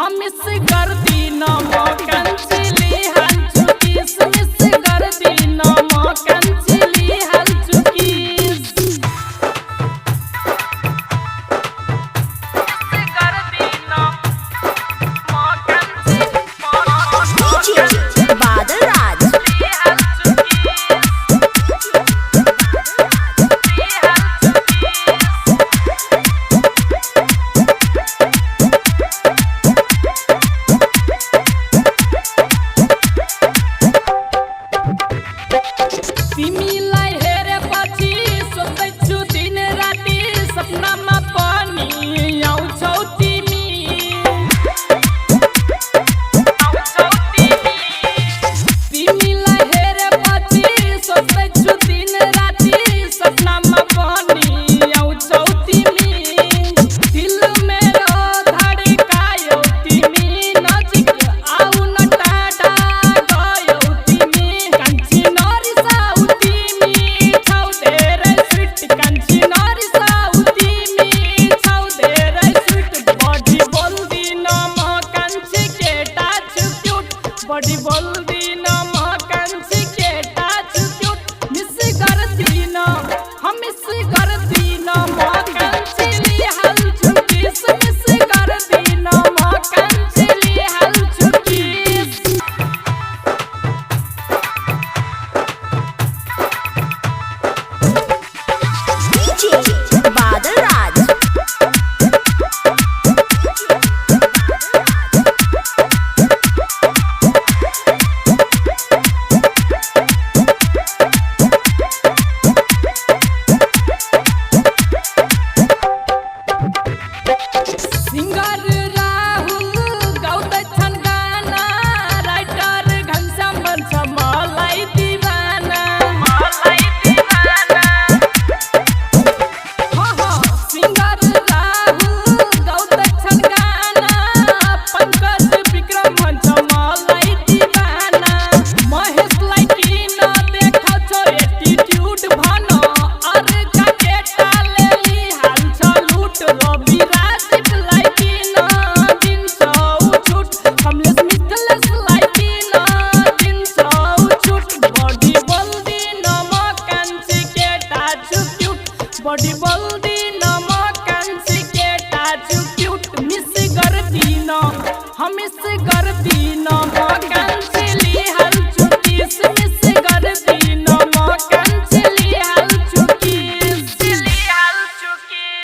हम मिस गर्दिन म कान्छीले हाल्छु किस। मिस गर्दिन म कान्छीले हाल्छु किस। मिस गर्दिन म कान्छी DJ Badal Raj. हाल्छु किस। हाल्छु किस। तिमीलाई हेरेपछि सोच्दैछु दिन राति, सपनामा पनि आउँछौ तिमी, आउँछौ तिमी। तिमीलाई हेरेपछि सोच्दैछु दिन राति, सपनामा पनि आउँछौ तिमी। दिल मेरो धड्कायौ तिमी, नजिक आउन टाढा गयौ तिमी। कान्छी नरिसाउ तिमी छौ धेरै स्विट, कान्छी नरिसाउ तिमी छौ धेरै स्विट। बढी बोल्दिन म कान्छी केटा छु क्युट, बढी बोल्दिन म कान्छी केटा छु क्युट। मिस गर्दिन हम मिस गर्दिन म कान्छीले हाल्छु किस। मिस गर्दिन म कान्छीले हाल्छु किस। DJ Badal Raj. Singer Rahul गाउँदैछन् गाना, राइटर घनश्याम भन्छ मलाई दिवाना, मलाई दिवाना। सिङ्गर राहुल गाउँदैछन् गाना, पङ्कज विक्रम भन्छ मलाई दिवाना। महेशलाई किन देखाउँछौ एटिट्युड भन, अर्का केटाले लिइहाल्छ लुट। रवि राज